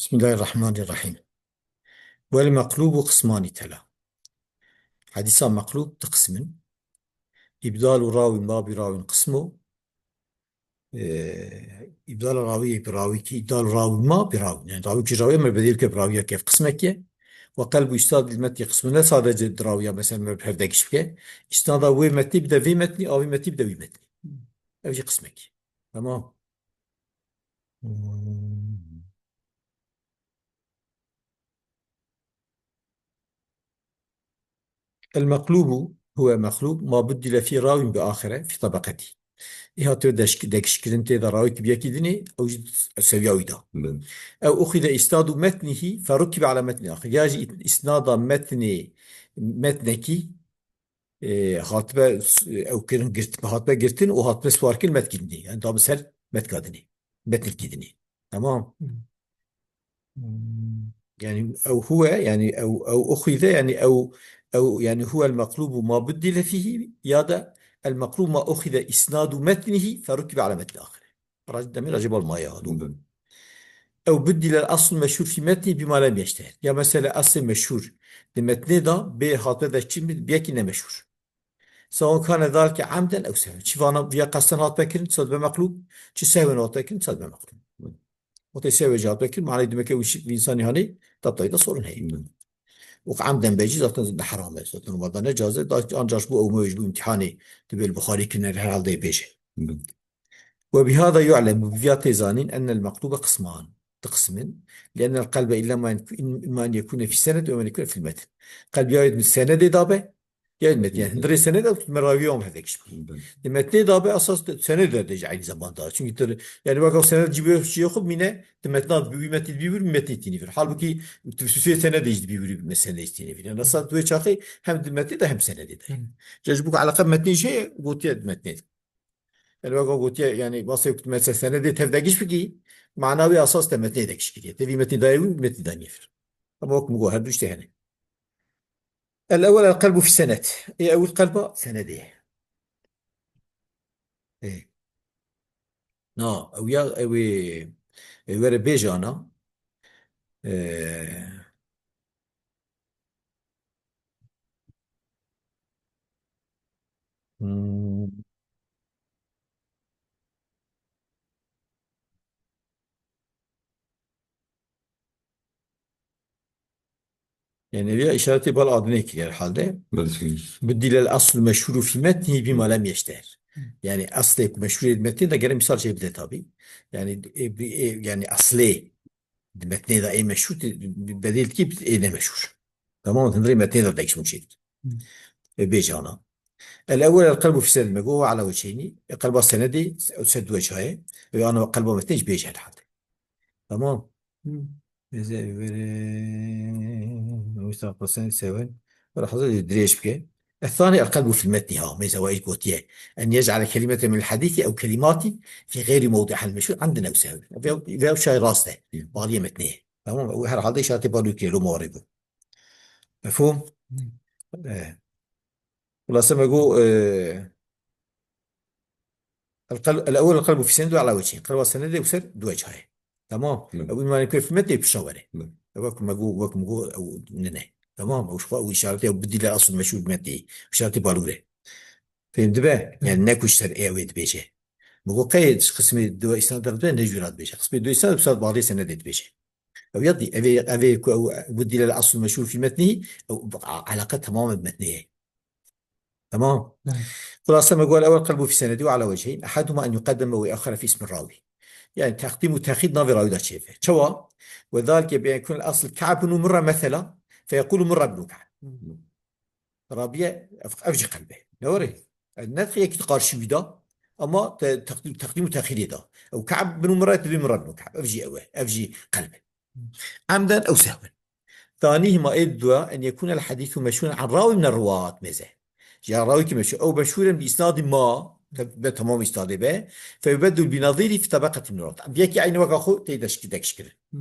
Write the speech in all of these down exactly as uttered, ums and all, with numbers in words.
Bismillahirrahmanirrahim. Wel meqlûbu qismanî tela. Hedîsa meqlûb di qismin. Îbdalu rawin ma bi rawin qismo. Ee, îbdala rawiyê bi rawî ki, îbdal rawî ma bi rawin. Yani rawî ki rawî me bedîl ke bi rawî ya kev qismek ye. Ve qelbu îstad bil metnî qismo. Ne sadece di rawî ya mesela me bi hevdegiş bike. Îsnada wê metnî bi de vê metnî, a vê metnî bi de wî metnî. Ev jî qismek. Tamam. Hmm. El meqlubu huve meqlub ma buddile fî rawin bi axire fî tabaqetî. Ê hatiye deşk-, dekişkirin tê de rawî ki bi yekî dinê, ew jî sewiya wî da. Bin. Ew uxîde îstadu metnihî ferukibe ala metnî axir. Ya jî î-, îsnada metnê, metnekî, e, hatibe s-, ew kirin girt-, hatibe girtin û hatibe siwarkirin metkî dinê. Yani da bi ser metka dinê. Metnekî dinê. Tamam. Hı. Hmm. Yani ew huve, yani ew, ew uxîde, yani ew, ew, yani huve el meqlubu ma buddile fîhî ya da el meqlubu ma uxîde îsnadu metnihî ferukibe ala metnî axire. Raj-, demê racî bal maye halo. Hı. Ew buddile el aslu meşhur fî metnî bima lem yeşteher. Ya mesela eslê meşhur di metnê de bê hatibe de çi bi yekî ne meşhur. Sewa kane zalike emden ew sehwen. Çi vana viya qesten hat vekirin, sa dibe meqlub, çi sehwen hat vekirin, sa dibe meqlub. Wextê sehwê jî hat vekirin, manayê dimeke wî şi-, wî însanî hanê, tabtayî de sorun heye. Hı. Û emden be jî zaten ne heram e, zaten wada ne caiz e, da ancak bu ew mewj bu imtihanê, tu bê li Buxarî kirine herhalde bêje. Hı. Ve bihada yu'lemu, bi viya tê zanîn, ennel meqlube qisman, di qismin, li'ennel qelbe illa ma yen-, imma en yekune fî senet ve imma en yekune fîl metn. Qelb ya wê di senedê da be, ya di metnê. Hı hı. Hundirê sened ew me rawî wan hevdek ji. Hı hı. Di metnê da be esas di sened de jî eynî zeman da. Çünkü tir, yani weka sened cî bê çiyê xwe mîne, di metna bi wî metnî dibî wir, metnî tînî vir. Halbuki tu bi sufê senedê jî dibî wir, me senedê jî tînî vir. Yani esas di wê çaxê hem di metnê de hem senedê de. Hı. Ca ji bo ku eleqe metnê jî heye, gotiye di metnê de. Yani weka gotiye, yani basê ku mesela senedê tev degiş bikî, mana wê esas te metnê degiş kiriye. Te vî metnî dayê wî, metnî danî vir. Ama wek min got, her du tiştê hene. El ewel el qelbu fî senet. Ê ewil qelba senedê. Ê. Na, ew ya, ew ê, ê were bêje ana. Ê, Hmm. Yani ya işareti bal adine kiriye herhalde. Belki. Buddilel aslu meşhuru fi metnihi bima lem yeşteher. Hı. Yani aslê ku meşhurê metnê de gere misal şey bide tabi. Yani, e, bi, e, yani aslê di metnê de ê meşhur, di, bi bedêl dikî ê nemeşhur. Tamam, hundirê metnê de dek ji min çêdikî. Hı. E, bêje ana. El ewwel el qelbu fi sened me got, ala weçheyni. E, qelba senedê, ew ser du weçha ye. E, ana qelba metnê jî bêje herhalde. Tamam. Hı. Êzê vere, Mustafa Sen seven. Wala hazir dirêj bike. Ethani el qelbu fil metni ha. Mêze wa îş gotiye. En yec'ale kelimete min hadîsi ew kelimati fi gayri mewdi'ihel meşhur emden ew sehwen. Ve, ve şay rast e. Hı. Bağlıya metni. Tamam. Ew herhalde işareti balû kiriye, lo muwarê bû. Mefhûm? Hı. E. Xulase me got, e, el qel-, el ewwel el qelbu fi sened ve ala wechin. Qelba senedê û ser du weçha ye. Tamam. Hı. Ew îmanê ku fî metnê pişa were. Hı. Ew wek me got, wek me got, ew nine. Tamam. Ew şifa, ew işareti, ew bidîle asıl meşhur metnê. Işareti balûre. Fêm dibe? Hı. Yani ne ku ji ser ê ew ê dibêje. Me got qey ji qismê du îsnad de ne jûra dibêje. Qismê du îsnad bi ser balê senedê dibêje. Ew ya dî, ev ê, ev ê ku ew bidîle asıl meşhur fî metnî, ew a-, eleqe temamen bi metnê ye. Tamam. Hı. Xulase me got, el ewwel qelbu fî senedî ve ala wechin. Ehaduma en yuqeddeme ve yuaxxere fî ismi rawi. Yani teqdîm û texîr navê rawî de çêbe. Çawa? Ve zalike bi en yekun el asl Ka'b bin Murre mesela, fe yekulu Murre bin Ka'b. Hı. Rabiye, ev, ev jî qelbe. Ne were? Ne yekî di qarşî wî de, ama te-, teqdîm, teqdîm û texîrê de. Ew Ka'b bin Murre, te bê Murre bin Ka'b. Ev jî ew e. Ev jî qelbe. Emden ew sehwen. Thanîhima ê dua en yekûne el hadîsu meşhûren an rawî mine ruwat mêze. Ya rawî ki meşhûr, ew meşhûren bi îsnadî ma, te-, be temam îsnadê be, fe yubeddul bi nazîrî fi tebeqetî min ruwat. Bi yekî eynî weka xwe tê deşkî dekiş kirin. Hı.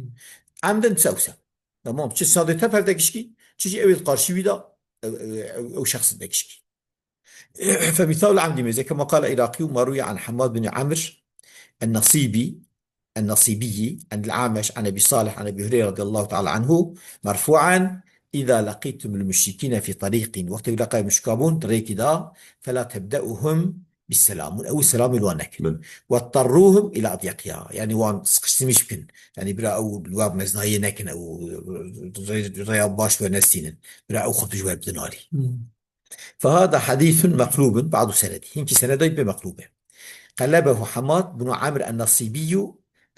Emden çi ew sehwen. Tamam, çi îsnadê tev hevdekişkî, çi jî ew ê qarşî wî de, ew, ew, ew, ew şexs dekişkî. Femîsal emdî mêze, kema qal Iraqî û ma rûye an Hemad bin Amr en-Nasîbî, النصيبي عن الأعمش عن أبي صالح عن أبي هريرة رضي الله تعالى عنه مرفوعا: إذا لقيتم المشركين في طريق، wextê leqe muşrika bûn di rêkî de, فلا تبدؤوهم بالسلام، hûn ew selamê li wan nekin. Belê. واضطروهم إلى أضيقها، yani wan sıkıştırmış bikin. Yani bira ew li we mezdayê nekin, ew rê-, rêya baş we nestînin. Bira ew xwe ji we bidin alî. Hmm. فهذا حديث مقلوب بعض سنده. Hinkî seneda wî pê meqlûb e. قلبه حماد بن عمرو النصيبي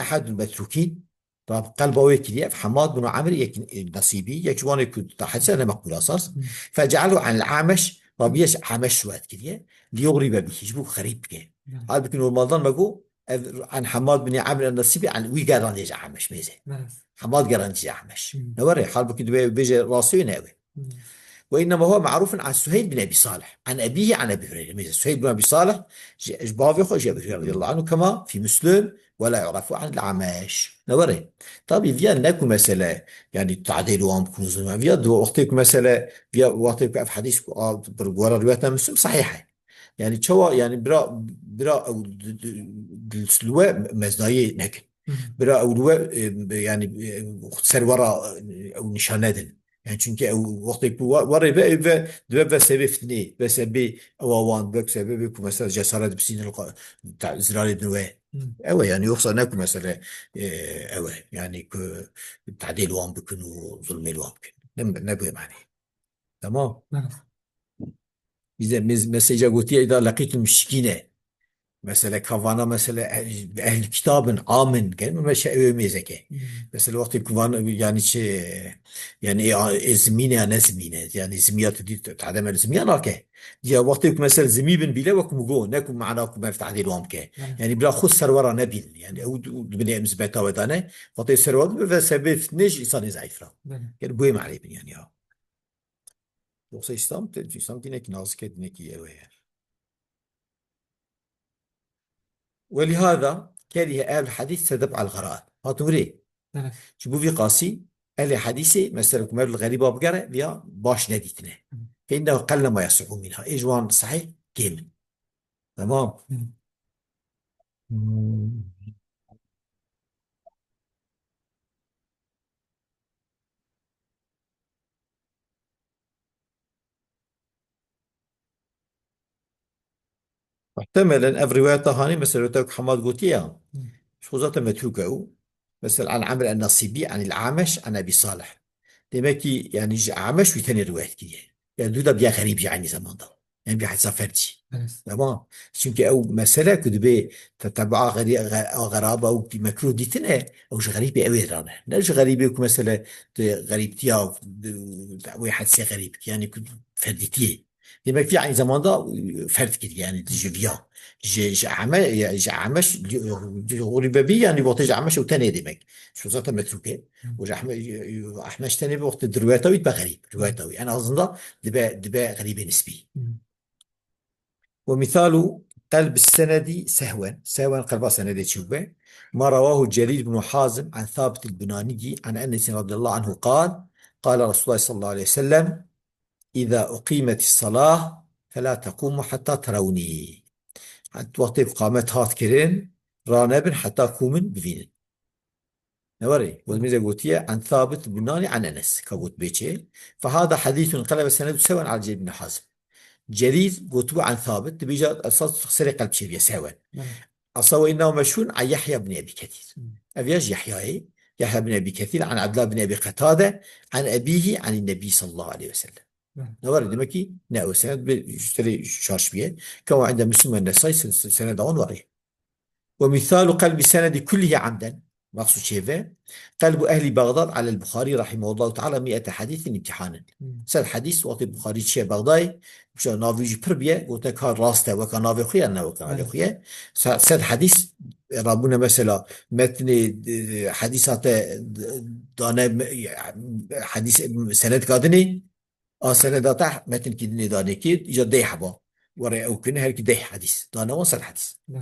أحد المتروكين. Rab qelba wê kiriye, Hemad bin Amir yek, e, Nasîbî, yek ji wanê ku ta hedîsa ne meqbûl asas. Hmm. فجعله عن الأعمش، Rabî ji Ameş riwayet kiriye. ليغرب به، ji bo xerîb bike. Hmm. Halbukî normaldan me got, ev an Hemad bin Amir el-Nasîbî, an wî gerandiye ji Ameş mêze. Evet. Hemad gerandiye ji Ameş. Hmm. Ne were, halbukî dibê bêje rastî ne ew e. Hmm. وإنما هو معروف عن سهيل بن أبي صالح عن أبيه عن أبي هريرة. Mêze Suheyl bin Ebî Salih, ji, ji bavê xwe, ji Ebî Hureyre radiyallahu anhu, كما في مسلم ولا يعرف عن الأعمش. Ne were. Tabî viya ne ku mesele, yani tadê li wan bikun zulm. Viya du wextê ku mesele, viya wextê ku ev hadîs ku a, bir were rivayeta Müslim sahih e. Yani çawa, yani bira, bira ew d-, d-, d-, li we mezdayê nekin. Hı hı. Bira ew li we, e, yani, e, ser wera, e, ew nîşan nedin. Yani çünkü ew wextê ku wa-, warê ve, ve, dibe ve sebê fitnê, ve sebê ewa wan, ve sebê ku mesela cesaret bisînin, ta-, zirarê din we. Hı. Ew e yani, yoksa ne ku mesele, e, ew e yani ku tadê li wan bikin û zulmê li wan bikin. Ne, ne bu mani. Tamam. Evet. Bize mes-, mesajê gotiye, "Îza leqîtul muşrikîne." Mesela, ka vana, mesela, ehl-, ehl kitabin, amin, gel, me şey, ew mêzeke. Hmm. Mesela, wextê ku van, yani, çi, yani, e, a, e, zimîne ya ne zimîne, yani, zimiya tu dî, tu, tu adem el zimiya nake. Ya wextê ku, mesela, zimî bin bîle, wek mu go, ne ku mana ku me tahdîr wan bike. Hmm. Yani, bila xwe serwera nebîn, yani, ew, ew dibine em zibeta we dane, wextê serwera dibe ve sebê fitnê ji insanê zayıf ra. Hmm. Yani, bu ê mare bin, yani, ya. Yoksa İslam, te-, İslam dinekî nazik e, dinekî ew e. ولهذا كره أهل الحديث تتبع الغرائب. Hatin wî rê. Evet. Ji bo vî qasî, ehlê hedîsê, mesela ku meriv li xerîba bigere, viya baş nedîtine. Hı. فإنه قلما يصح منها. Ê ji wan sehîh kêm in. Tamam. Hı. Hmm. Muhtemelen ev rivayeta hanî, mesela, rivayeta ku Hemad gotiye ya. Hmm. Ji xwe zaten metrûk e û. Mesela, an Amr en-Nasibi, an el-Ameş, an Ebî Salih. Demek ki, yani, ji Ameş wî tenê rivayet kiriye. Yani, dû da biya xerîb jî aynı zamanda. Yani, bir hadisa ferdî. Evet. Tamam. Çünkü ew mesele ku dibê te-, tebaa xerî-, xe-, xeraba û mekruh dîtine, ew ji xerîbê ew ê rane. Ne ji xerîbê ku mesele tu xerîbtiya, wê hadisê xerîb, yani ku ferdîtiyê. Demek ki aynı zamanda, e, ferd kiriye, yani ji viya. Ji, ji Ame-, ya, ji Ameş, ji, ji Xurîbebî, yani wextê ji Ameş ew tenê demek. Şu zaten metrûk e. Hı. Û ji Ahme-, Ahmeş tenê bi wextê di rivayeta wî dibe xerîb. Rivayeta wî. En azından dibe, dibe xerîbê nisbî. Hı. ومثال قلب السند سهوا، سهوا qelba senedê çû be. ما رواه جرير بن حازم عن ثابت البناني عن أنس رضي الله عنه قال: قال رسول الله صلى الله عليه وسلم: إذا أقيمت الصلاة فلا تقوموا حتى تروني. Hat-, wextê ku qamet hat kirin, ranebin heta ku min bivînin. Ne were? Wezmîze gotiye, an Thabit Bunanî an Enes. Ka got bê çê. Fehada hadîthun qelebe senedu sewen al Celîl bin Hazim. Celîl gotibu an Thabit, dibêje esas serê qelb çêbiye sewen. Evet. Asa ve innahu meşhûrun an Yahya bin Ebî Kethîr. Hmm. Ev ya ji Yahyayê, Yahya bin Ebî Kethîr, an Abdullah bin Ebî Qetade, an ebîhî, an Nebî sallallahu aleyhi ve sellem. Evet. Ne were? Demek ki ne o senet bir üstleri şarj biye. Kema inde Müslüm ve Nesai sen-, sen-, seneda on were. ومثال قلب السند كله عمدا، مخصوص شيفه، قلب أهل بغداد على البخاري رحمه الله تعالى مئة حديث امتحانا. Hmm. Sed hadîs wextê Buxarî çiye Bexdayê, mesela navê jî pir biye, gote ka rast e, weka navê xwe ya ne weka navê Evet. xwe ye. Sa-, sed hadîs, e, rabûne mesela metnê, e, hadîsa te, e, dane, e, hadîs, e, senet kadinê, A seneda te metinkî dinê danê kê, îca deh heba. Were ew kine, her kî deh hedîs. Dane wan sed hedîs. Hı.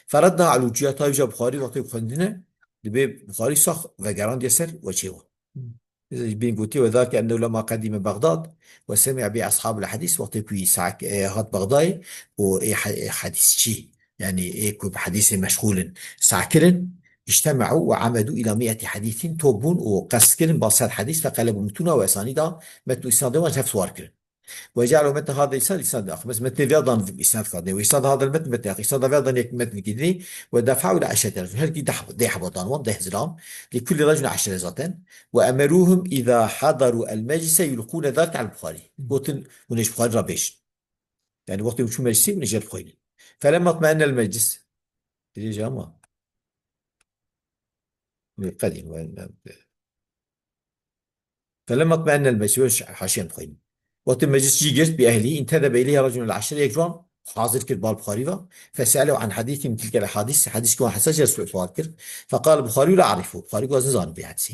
Feredna al wucuha, ta îca Buxarî wextê xwendine, dibê Buxarî sax vegerandiye ser weçê wan. Hı. Bin gotiye, وذلك أنه لما قدم بغداد وسمع به أصحاب الحديث، wextê ku wî sa-, e, hat Bexdayê û ê he-, ê hedîsçî, yani ê ku bi hedîsê meşxûl in, sa kirin, اجتمعوا وعمدوا إلى مئة حديث, top bûn û qesd kirin ba sed hadîs, فقلبوا متونها وأسانيدها, metn û îsnadê wan ji hev siwar kirin. وجعلوا متن هذا الإسناد إسناد آخر. Mesela metnê vêya dan îsnad kadinê, وإسناد هذا المتن متن آخر. Îsnada vêya dan yek metnekî dinê, ودفعوا إلى عشرة رجل. Her kî deh, deh heba dan wan, deh zilam. لكل رجل عشرة zaten. وأمروهم إذا حضروا المجلس يلقون ذلك على البخاري. Gotin, hûn ê ji Buxarî re bêjin. Yani wextê hûn çûn meclisê, hûn ê jê re bixwînin. فلما اطمأن المجلس. Dirêj e ama. Qedî, فلما اطمأن المجلس, haşiyan bixwînin. Wextê meclis cî girt, بأهله, انتدب إليه رجل من العشرة, yek ji wan hazir kir bal Buxarî ve. فسأله عن حديث من تلك الأحاديث, hadîs ki wan hesaj ya sual kir. فقال البخاري لا أعرفه. Buxarî got, ez nizanim vê hadîsê.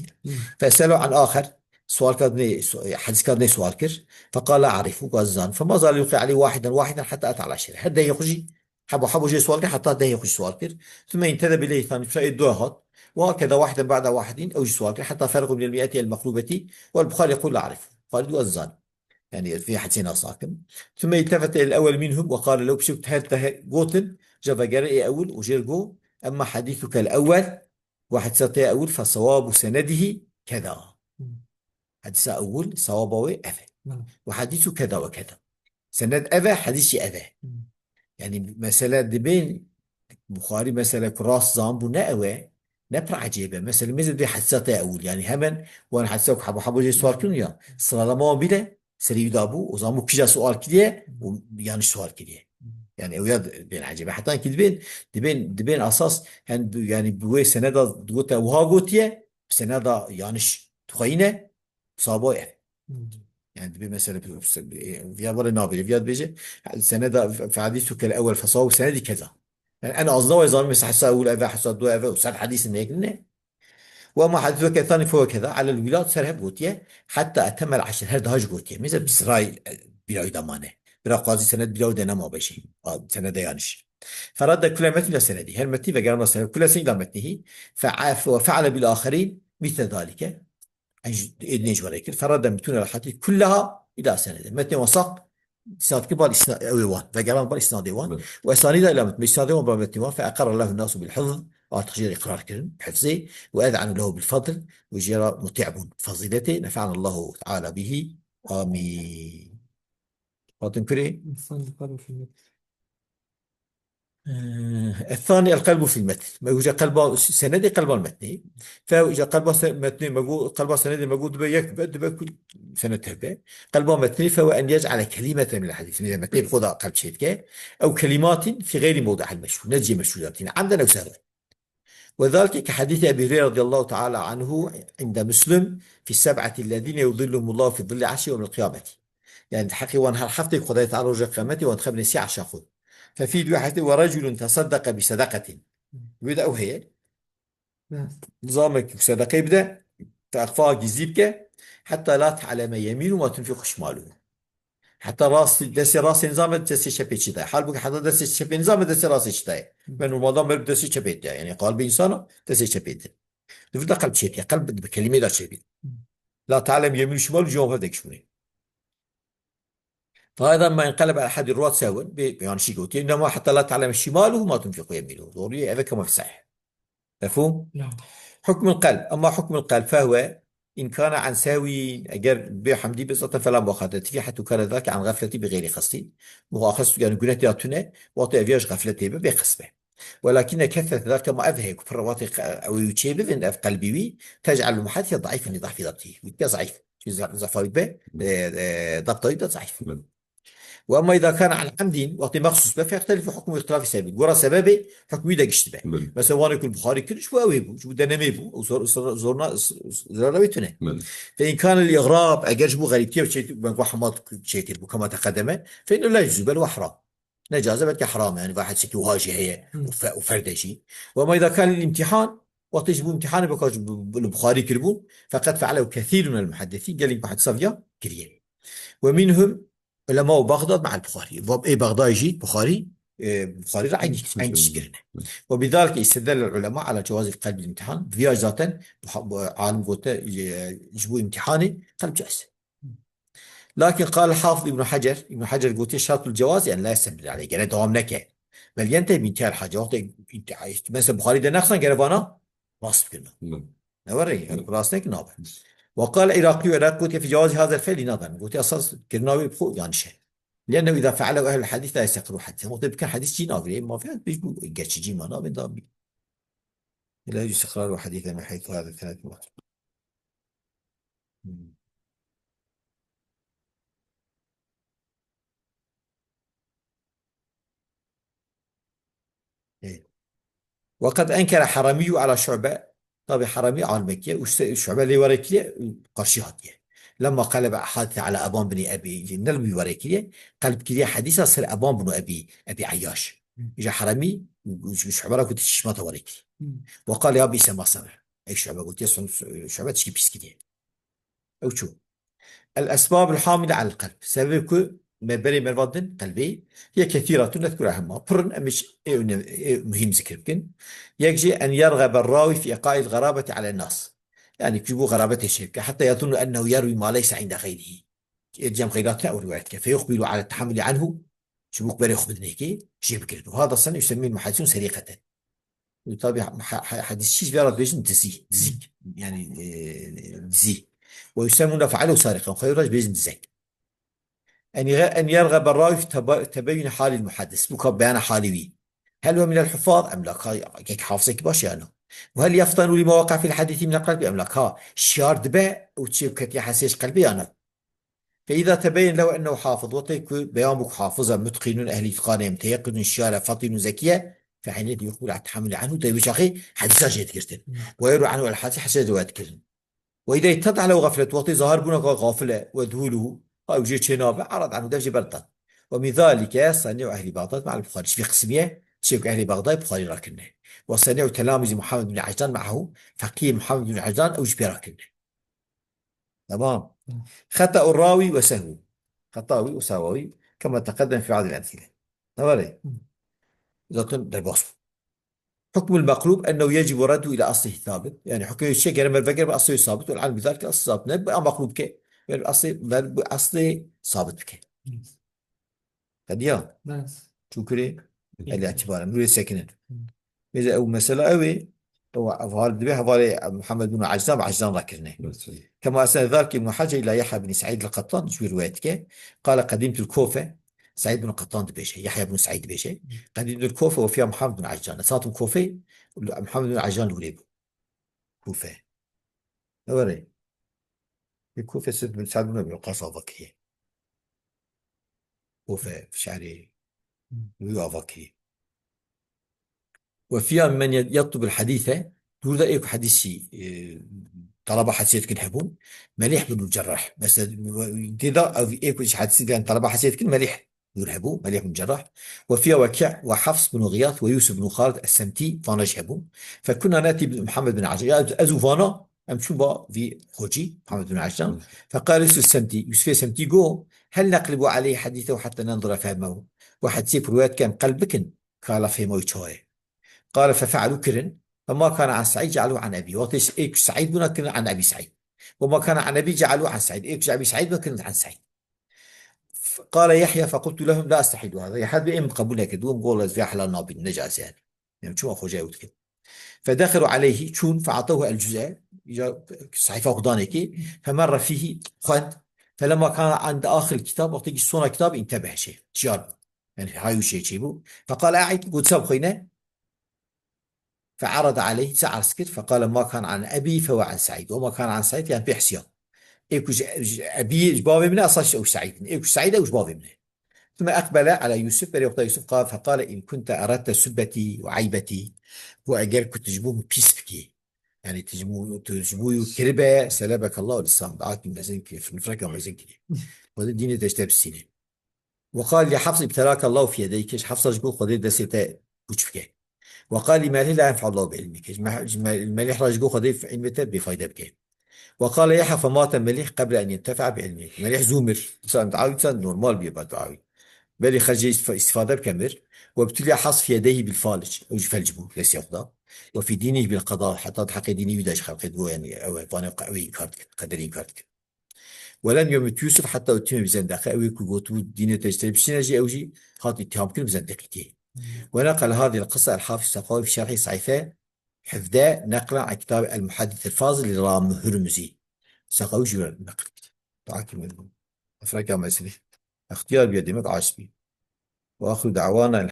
فسأله عن آخر, sualka dinê, su-, hadîska dinê sual kir. فقال لا أعرفه, got, ez nizanim. فما زال يلقي عليه واحدا واحدا حتى أتى على العشرة. Her dehê xwe jî hebo hebo jê sual kir, heta dehê xwe jî sual kir. ثم انتدب إليه ثاني, piştre ê duya hat. وهكذا واحدا بعد واحد, ew jî sual kir. حتى فرغوا من المئة المقلوبة والبخاري يقول لا أعرفه. Buxarî got, ez nizanim. Yani, vê hadîsê nas nakim. ثم التفت إلى الأول منهم وقال له, pişt her te gotin, ja vegere ê ewil û jê re got, أما حديثك الأول, got, hadîsa te ya ewil, فصواب سنده كذا. Hadîsa ewil, sewaba wê ev e. Got, حديث كذا وكذا. Sened ev e, hadîs jî ev e. Yani, mesele dibên Buxarî, mesele ku rast zanbû ne ew e, ne pir ecêb e. Mesele mêze dibê hadîsa te ewil. Yani, hemen wan hadîsa ku hebo hebo jê sual kirin ya, sıralama wan bîne, serî wî dabû, o zaman bu kîja sual kiriye, û yanlış sual kiriye. Yani, ew ya dibên ecêb e. Heta ki dibên, dibên, dibên asas, hen, yani, bi wê seneda digote, wiha gotiye, seneda yanlış dixweyîne, sabo ev. Yani, dibê mesela, viya were nabêje, viya dibêje, seneda, فحديثك الأول فصواب سنده كذا. Yani, en azından wê zanî, mesela, hesa ewil ev e, hesa du ev e, û sed hadîsên yek ne. وأما حديثك الثاني فهو كذا على الولاة, ser hev gotiye, حتى أتم العشرة, her daha jî gotiye. Mesela, bi sirayê, e, bîra wî de mane. Bira qazî sened bîra wî de nema be jî. A, senede yanlış. فرد كل متن إلى سنده. Her metnî vegerandina sened. كل سنة إلى متنه. فع-، وفعل بالآخرين مثل ذلك. Ên ji, ê dinê ji we re kir. فرد متون الأحاديث كلها إلى سنده. Metnê wan saq, îsnad kir bar îsna-, ew ê wan. Vegerand bar îsnadê wan. Evet. وأسانيدها إلى متن. Îsnadê wan bar metnê wan. فأقر له الناس بالحفظ. Artık jê re iqrar kirin, hifzê. وأذعنوا له بالفضل. Û jê re mutî bûn. Fazîletê. نفعنا الله تعالى به. آمين. Hatin kurê? الثاني قالوا في المتن. Eh, الثاني القلب في المتن. Me got, qelba senedê, qelba metnê. Fe, îca qelba se-, metnê me got, qelba senedê me got dibe yek be, dibe ku sened hebe. Qelba metnê, فهو أن يجعل كلمة من الحديث. Metnê bi xwe de qelb çêdike. أو كلمات في غير موضعها المشهور. Ne cihê meşhûratî ne. عمدا أو سهوا. وذلك كحديث أبي هريرة رضي الله تعالى عنه عند مسلم في السبعة الذين يظلهم الله في ظله يوم القيامة. Yani, di heqê wan her heftê Xwedayê Teala roja qiyametê wan dixebine sî erşa xwe. ففي رواية ورجل تصدق بصدقة. Wê de ew heye. Hı. Zamek ku sedeqeyê bide, فأخفاها, gizlî bike, حتى لا تعلم يمينه ما تنفق شماله. Heta rastî, destê rastê nizame destê çepê çi daye. Halbuki heta destê çepê nizame destê rastê çi daye. Hı. Me normalda me bi destê çepê daye. Yani, qalbê insana destê çepê de. Di vir de qelb çêdiye. Qelb bi kelimê de çêbî. Hı. لا تعلم يمينه شماله, cuma de kişmûnê. فهذا ما انقلب على أحد الرواة سهوا, bê yanlışî gotiye. إنما حتى لا تعلم شماله ما تنفق يمينه. Doğru ye, eve kema sahih. Mefhûm? Naam. حكم القلب. أما حكم القلب فهو إن كان عن سهو, eger bê hemdî be zaten فلا مؤاخذة فيه حيث كان ذاك عن غفلة بغير قصد. Muaxez, yani, guneh ya tune, wextê ev ya ji xefletê be, bê qest be. ولكن كثرة ذلك, ma ev heye ku pir wextê qe-, ew ê çê bibin, ev qelbî wî, تجعل المحدث ضعيفا لضعف ضبطه. Wî dike zeîf. Çi ze-, zefa wî be, e, e, dabta wî de zeîf. Hı. وأما إذا كان عن عمد, wextê mexsûs be, فيختلف حكمه باختلاف سببه. Gora sebebê hukmî de gişt be. Belê. Mesela, wanê ku Buxarî kir, ji bo ew ê bû, ji bo denemê bû, û zor-, zor-, zorna, z-, z-, zerara wê tune. Belê. فإن كان للإغراب, eger ji bo xerîbtiye çê-, ben ku Hemad çêkir bû, كما تقدم, فإنه لا يجوز, bel wa heram. Ne caiz e, belkî heram e, yani, va hesî ki wiha jî heye, Hı. û fe-, û ferde jî. وأما إذا كان للامتحان, wextê ji bo imtîhanê beka ji bo, bo, li Buxarî kiribû, فقد فعله كثير من المحدثين, gelek muheddisan viya kiriye. ومنهم علماء بغداد مع البخاري. Ê Bexdayê jî Buxarî, e, Buxarî re eynî, eynî tişt kirine. وبذلك استدل العلماء على جواز القلب بالامتحان. Viya zaten bu, bu alim gote, e, ji bo imtîhanê qelb caiz e. لكن قال الحافظ ابن حجر, Îbn Hecer gotiye, شرط الجواز يعني لا يستمر عليه, gere dewam neke. بل ينتهي بانتهاء الحاجة. Wextê, mesela, Buxarî de nexsan gere vana Rast kirina. Ne were, yani rast ne ki nabe. وقال العراقي, Iraqî gotiye في جواز هذا الفعل نظرا. Gotiye esas kirina wê bi xwe yanlış e. لأنه إذا فعله أهل الحديث لا يستقر حديثا. Wextê bikin hadîs cî nagirê, ma fiyat pêş bû geçici ma nabin da bî. لا يستقر حديثا من حيث هذا الثلاث مطلق. Ê. وقد أنكر حرمي على شعبة. Tabi Haramî alimekî ye, û se-, Şu'be lê were kiriye, û qarşî hatiye. لما قلب الحديث على أبان بن أبي, ne li wî were kiriye, qelb kiriye hedîsa ser Eban bin Ebî, Ebî Eyyaş. Îja Haramî, û, û Şu'be ra gotiye çişma te were kiriye. وقال يا بئس ما صنع. Ey Şu'be gotiye, son, Şu'be tişkî pîs kiriye. Ew çû. الأسباب الحاملة على القلب. Sebebê ku me berê merva din qelbê ye kethîratun nezkuruha hema. Pir in, em ê, ê, ê muhîm zikir bikin. Yek jî أن يرغب الراوي في إيقاع الغرابة على الناس. Yani ji bo xerabetê çê bike. حتى يظن أنه يروي ما ليس عند غيره. Ê cem xeyratine ew riwayet ke. فيقبل على التحمل عنه. Ji bo berê xwe bidinê kê, jê bigirin. وهذا صنع يسميه المحدثون سرقة. Û tabi ha-, ha-, ha-, hadîsçî ji vê re dibêjin dizî, dizîk. Yani, e, dizî. ويسمون فعله سارقا. Xwe ra jî bêjin dizek. أن يغ-، أن يرغب الراوي في تب-، تبين حال المحدث. Bûka beyana halê wî. هل هو من الحفاظ أم لا؟ Ka, kek hafizekî baş ya na. وهل يفطن لما وقع في الحديث من القلب أم لا؟ Ka şiyar dibe û çê ketiye hesê ji qelbê ya na. فإذا تبين له أنه حافظ, wextê ku beyan bû ku hafiz e, متقن, ehlî îtqan e, متيقن, şiyar e, فطن, zekî ye, فحينئذ يقبل على التحمل عنه, di wî çaxê hedîsa jê digirtin. ويروي عنه الأحاديث, hedîsa rivayet kirin. وإذا اتضح له غفلته, wextê zahir bûna ku gafil e, وذهوله, ew jê çê nabe, عرض عنه, dev jê berdan. ومن ذلك صنيع أهل بغداد مع البخاري. Ji vî qismî ye, çê ku ehlê Bexdayê Buxarî rakirine. وصنيع تلاميذ محمد بن عجلان معه, feqî Muhammed bin Eclan ew jî pê rakirine. Tamam. Hı. خطأ الراوي وسهوه. Xeta wî û sehwa wî, كما تقدم في بعض الأمثلة. Ne were? Hı. Zaten derbas bû. حكم المقلوب أنه يجب رده إلى أصله الثابت. Yani hukmê çi gere me vegere bi aslê sabit, والعمل بذلك, asl sabit ne, bi meqlub ke. Yani aslê, bi aslê sabit bike. Hı. Qediya. Bes. Çûkirê. Peki. El îtîbar. Nûrê sekinin. Hı. Mêze ew mesela ew ê. Ew, ev hal dibe hevalê Muhammed bin Eclan ve Eclan rakirine. Bes. كما أسند ذلك ابن حجر إلى يحيى بن سعيد القطان, ji wî rivayet dike. قال قدمت الكوفة. Seîd bin Qettan dibêje. Yahya bin Seîd dibêje. قدمت الكوفة وفيها محمد بن عجلان. Ez hatim Kofê, Muhammed bin Eclan li wî bû. Kufe. Ne were? Ê Kufe Seîd bin Seîd bin Ebi Weqqas ava kiriye. Kufe, şehrê wî ava kiriye. وفيها من يطلب الحديث, dûr de ê ku hedîsî, e, talaba hedîsê dikin hebûn, Melîh bin Cerrah. Mesela, tê de ev ê ku ji hedîsî dikin talaba hedîsê dikin, Melîh dûr hebû, Melîh bin Cerrah. وفيها وكيع وحفص بن غياث ويوسف بن خالد السمتي, vana jî hebûn. فكنا نأتي بمحمد بن عجلان. Ya ez û vana, em çûn ba vî xocî, Muhammed bin Eclan. Hı. فقال يوسف السمتي, Yusufê Semtî got, هل نقلب عليه حديثه حتى ننظر فهمه. Wa hedîsê ku riwayet kem qelb bikin, ka la fehma wî çawa ye. قال ففعلوا, kirin. فما كان عن سعيد جعلوه عن أبيه. Wextê ê ku Seîd bûna kirin عن أبي سعيد. وما كان عن أبي جعلوه عن سعيد. Ê ku ji Ebî Seîd bûna kirin عن سعيد. قال يحيى فقلت لهم لا أستحل هذا. Yahya dibê, em qebûl nekir. Dibûm, gola ez vê helal nabînim, ne caiz yani. Yani çima xoca ew dikin. فدخلوا عليه, çûn, فأعطوه الجزء, ya sehîfa xwe danê kê, فمر فيه, xwend, فلما كان عند آخر الكتاب, wextê gihîşt sona kitab, انتبه, şê, şiyar bû. Yani hay û şê çê bû. فقال أعد, got, sa bixwîne. فعرض عليه, sa erz kir, فقال ما كان عن أبي فهو عن سعيد، وما كان عن سعيد, yani pê hisiya. Ê ku ji, ji ebî, ji bavê min e, esas ew Seîd in. Ê ku Seîd e, ew ji bavê min e. ثم أقبل على يوسف, berê wexta Yusuf, قال، فقال إن كنت أردت سبتي وعيبتي, got, eger ku tu ji bo min pîs bikî, yani tu ji bo, tu ji bo wî kiribe, سلبك الله لسانك, dua kî mezin kî, nifreka mezin kî. Xwedê dînê te ji te bisîne. وقال لحفص ابتلاك الله في يديك, ji Hefsa jî got, Xwedê destê te pûç bike. وقال لمالح لا ينفع الله بعلمك. Ji Meh-, ji Me-, Melîh re jî got, Xwedê îlmê te bêfayde bike. وقال يحيى فمات مليح قبل أن ينتفع بعلمه. Melîh zû mir. Dîsa dua wî, dîsa normal bûye ba dua wî. Belê xercê îstifa-, îstifade bike mir. وابتلي حفص في يديه بالفالج. Ew jî felc bû, destê xwe da. وفي دينه بالقضاء. Heta di heqê dînê wî de ji xelqê digot, yani ew e, vanê ew ê înkar dikin, qederî înkar dikin. ولم يمت يوسف حتى اتهم بالزندقة. Ew ê ku gotibû dînê te ji te bişîne jî, ew jî hat îtiham kirin bi zendeqîtiyê. Hmm. ونقل هذه القصة الحافظ السخاوي في شرحه صحيفة hevdeh, neqla an kitabê El Muhaddis El Fazil li Ram Hurmuzî. Sexawi jî neql. Takip edin. Efreka Mesrî. Extiyar bîye demek asbî. Ve axiru da'wana